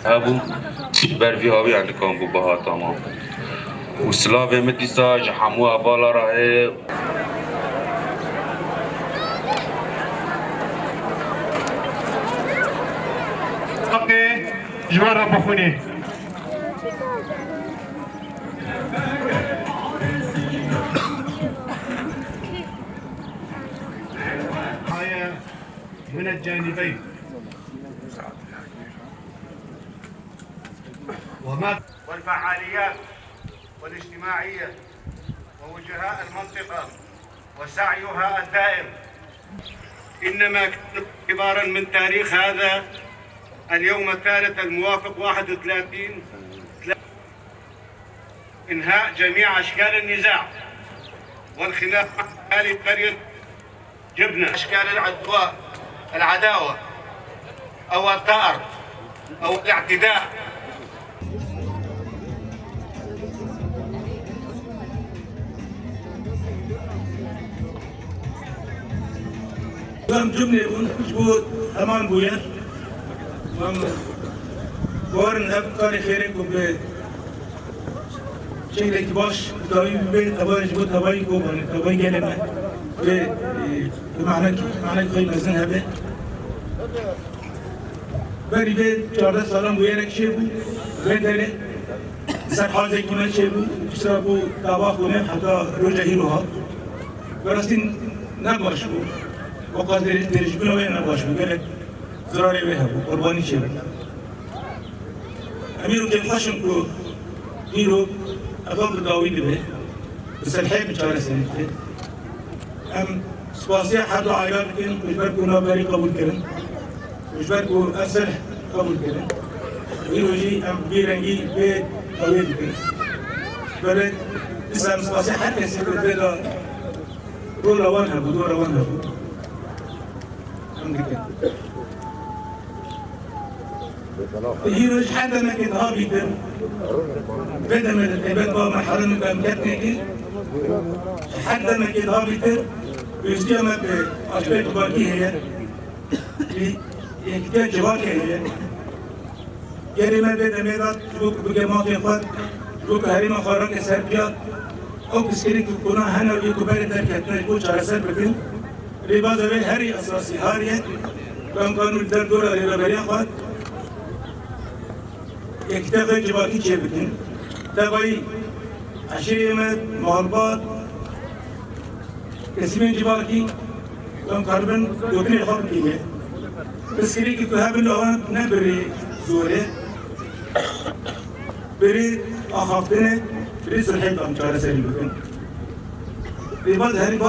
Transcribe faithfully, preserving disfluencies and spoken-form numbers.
Hebû, ji ber vî hawî endikam bû biha tamam. Û silavê min dîsa ji hemû hevala re heye. Haqê ji we re bixwînî. آية من الجانبين. وما والفعاليات والاجتماعية ووجهاء المنطقة وسعيها الدائم، إنما كان اعتبارا من تاريخ هذا اليوم الثالث الموافق واحد وثلاثين، إنهاء جميع أشكال النزاع والخلاف مع أهالي قرية جبنة، أشكال العدوى، العداوة أو الثأر أو الاعتداء. Em cumlê bûn ji bo heman bûyer. Em bawerin ev karê xêrê ku bi şeklekî baş dawî bibe, tebayê ji bo tebayî Kobanê, tebayî gelê me bi, e, bi manekî, manekî xwe mezin hebe. Berî vê çardeh salan bûyerek çêbû, vê derê ser hazekî me çêbû, piştre bû dava xwe me heta roja hîro hat. Bi rastî ne baş bû. Weka dirêj, dirêjbûna wê ne baş bû. Gelek zirarê wê hebû, qurbanî çêbû. Em îro kêfxweş in ku îro ev bi dawî dibe, bi silhê bi çareserî dibe. Em spasiya her du aîla dikin ku ji ber ku navberî qebûl kirin û ji ber ku ev silh qebûl kirin. Îro jî em bi vî rengî vê dawê dikin. Belê, dîsa em spasiya her kesê ku vê de rola wan hebû, dora wan hebû. Em dikin. Îro ji her demekê daha bîtir, vê demê de taybet ba merhele min ku em ketine kir, ji her demekê daha bîtir, pêwîstiya me bi aşkê civakî heye, bi yekîtiya civakê heye. Gelê me vê demê de ji bo ku bike mafê xwe, ji bo ku herêma xwe rake ser piya, ew pirsgirêk û kona hene û yê ku berê derketine ji bo çareser bikin. Rêbaza wê herî esasî har ye ku em kanin li der dora rêveberiya xwe yekîtiya xwe civakî çêbikin. Tevayî eşîrê me, malbat, kesîmên civakî, em karibin gotinê xwe bikîne. Pirsgirêkê ku hebin li wan ne bi rê zorê, bi rê axaftinê, bi rê sulhê em çareserî bikin. Rêbaz herî baş